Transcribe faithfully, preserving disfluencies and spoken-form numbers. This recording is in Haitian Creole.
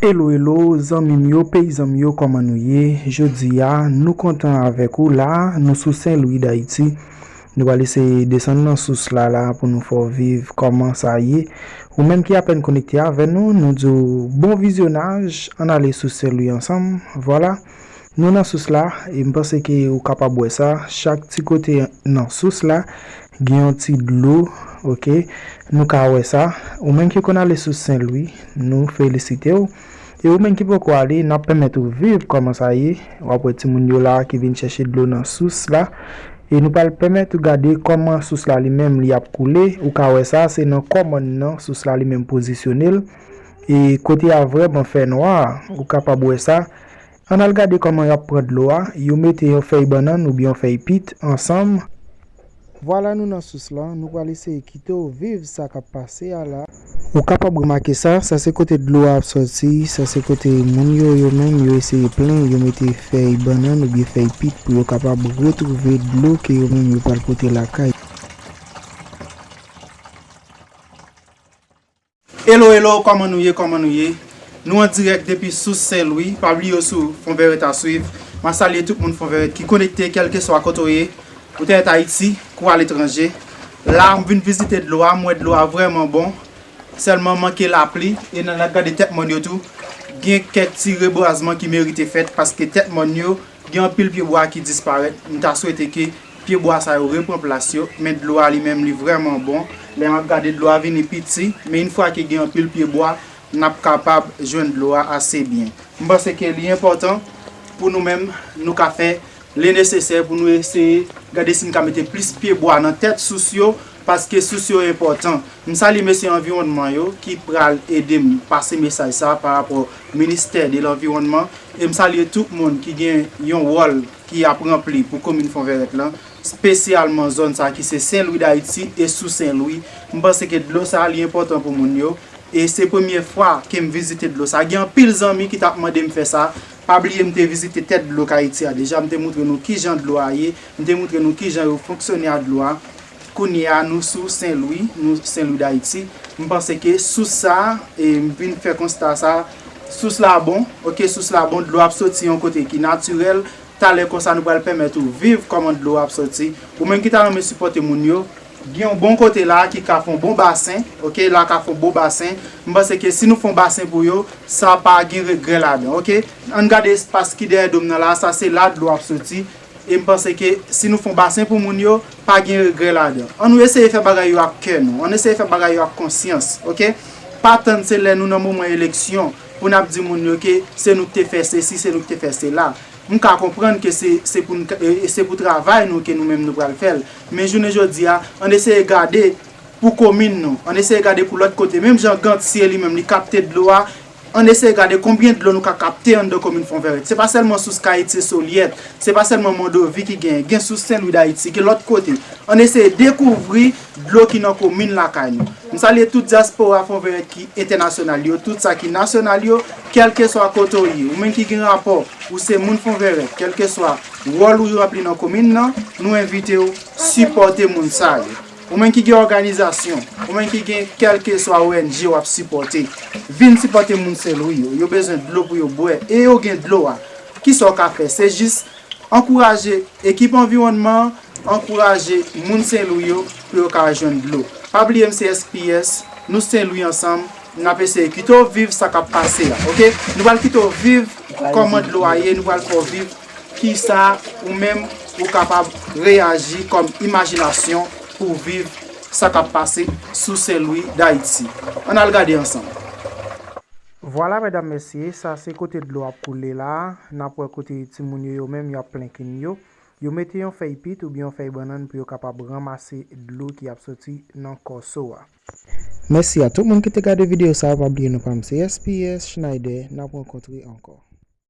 Hello, hello, zanmi m yo, peyizan m yo, kòman nou ye? Jodi a, nou kontan avèk ou la, nou sou Sen Lwi, Dayiti. Nou pral eseye desann nan sous la, la, pou nou fè w viv kòman sa ye. Ou menm ki apèn konekte avè nou, nou di w bon vizyonaj, ann ale sou Sen Lwi ansanm. Vwala, nou nan sous la, e m panse ke ou kapab wè sa, chak ti kote nan sous la, gen yon ti dlo, oke? Nou ka wè sa. Ou menm ki konn ale sou Sen Lwi, nou felisite w. E ou menm ki poko ale, n ap pèmèt ou viv kòman sa ye. W ap wè timoun yo la ki vin chèche dlo nan sous la. E nou pral pèmèt ou gade kòman sous la li menm li ap koule. Ou ka wè sa, se nan kòmòn nan sous la li menm pozisyone l. E kote a vrèman fè nwa, ou kapab wè sa. Ann al gade kòman y ap pran dlo a. Yo mete yon fèy bannann oubyen yon fèy pit ansanm. Vwala nou nan sous lan, nou pral eseye kite w viv sa k ap pase a la. Ou kapab remake sa, sa se kote dlo a ap sòti, sa se kote moun yo, yo menm, yo eseye plen, yo mete fèy bannann oubyen fèy pit pou yo kapab retwouve dlo ke yo menm yo pral pote lakay. Hello, hello, kòman nou ye, kòman nou ye? Nou an dirèk depi sous Sen Lwi, pa bliye w sou Fon Vèrèt a swiv. M a salye tout moun Fon Vèrèt ki konekte, kèlkeswa kote w ye, ou te èt Ayiti, kou aletranje. La, m vin vizite dlo a, m wè dlo a vrèman bon, sèlman manke lapli, e nan, n ap gade tèt mòn yo tou, gen kèk ti rebwazman ki merite fèt, paske tèt mòn yo, gen anpil pyebwa ki disparèt. M ta swete ke pyebwa sa yo repran plas yo, men dlo a li menm li vrèman bon. Lè m ap gade dlo a vini piti, men yon fwa ke gen anpil pyebwa, n ap kapab jwenn dlo a ase byen. M panse ke li enpòtan pou nou menm, nou ka fè le nesesè pou nou eseye gade si n ka mete plis pyebwa nan tèt sous yo, paske sous yo enpòtan. M salye mesye anviwònman yo ki pral ede m pase mesaj sa pa rapò Ministè de Lanviwònman. E m salye tout moun ki gen yon wòl ki ap ranpli pou komin Fon Vèrèt lan, espesyalman zòn sa ki se Sen Lwi Dayiti e sou Sen Lwi. M panse ke dlo sa li enpòtan pou moun yo. E se premye fwa ke m vizite dlo sa. Gen anpil zanmi ki t ap mande m fè sa. Pa bliye m te vizite tèt dlo k Ayiti a deja. M te moutre nou kijan dlo a ye. M te moutre nou kijan yo fonksyone ak dlo a. Kounye a, nou sou Sen Lwi, nou Sen Lwi Dayiti. M panse ke sous sa, e m vin fè konsta sa, sous la bon, oke, sous la bon, dlo ap soti yon kote ki natirèl. Talè konsa, nou pral pèmèt ou viv kòman dlo ap soti. Ou menm ki ta renmen sipòte moun yo, gen yon bon kote la ki ka fè yon bon basen, oke, la ka fè yon bon basen. M panse ke si nou fè yon basen pou yo, sa pa gen regrè ladan, oke. Ann gade espas ki dèyè do m nan la, sa se la dlo ap soti. E m panse ke si nou fè yon basen pou moun yo, pa gen regrè ladan. Ann nou eseye fè bagay yo ak kè nou. Ann eseye fè bagay yo ak konsyans, oke? Pa tann se lè nou nan moman eleksyon pou n ap di moun yo ke se nou ki te fè sesi, se nou ki te fè sela. M ka konprann ke se, se pou n, e, e se pou travay nou ke nou menm nou pral fè l. Men jounen jodi a, ann eseye gade pou komin nou. Ann eseye gade pou lòt kote. Menm jan Gantye li menm li kapte dlo a, ann eseye gade konbyen dlo nou ka kapte anndan komin Fon Vèrèt. Se pa sèlman sous Kayit, se Solyèt. Se pa sèlman Mondovi ki genyen. Gen sous Sen Lwi Dayiti, gen lòt kote. Ann eseye dekouvri dlo ki nan komin lakay nou. M salye tout dyaspora Fon Vèrèt ki entènasyonal yo, tout sa ki nasyonal yo, kèlkeswa kote w ye. Ou menm ki gen rapò, ou se moun Fon Vèrèt, kèlkeswa wòl ou ranpli nan komin nan, nou envite w sipòte moun sa yo. Ou menm ki gen òganizasyon, ou menm ki gen kèlkeswa O N G w ap sipòte, vin sipòte moun Sen Lwi yo. Yo bezwen dlo pou yo bwè, e yo gen dlo a. Kisa w ka fè? Se jis ankouraje ekip anviwònman an, ankouraje moun Sen Lwi yo pou yo ka jwenn dlo. Pa bliye m se S P S, nou Sen Lwi ansanm, n ap eseye kite w viv sa k ap pase a, oke? Nou pral kite w viv kòman dlo a ye, nou pral fè w viv kisa ou menm ou kapab reyaji kòm imajinasyon pou w viv sa k ap pase sou Sen Lwi Dayiti. Ann al gade ansanm. Vwala, medam, mesye, sa se kote dlo ap koule la. N ap wè kote timoun yo, yo menm, y ap plen kin yo. Yo mete yon fèy pit oubyen yon fèy bannann pou yo kapab ranmase dlo ki ap soti nan kòso a. Mèsi a tout moun ki te gade videyo sa a. Pa bliye non pa m se S P S Schneider. N ap rankontre ankò.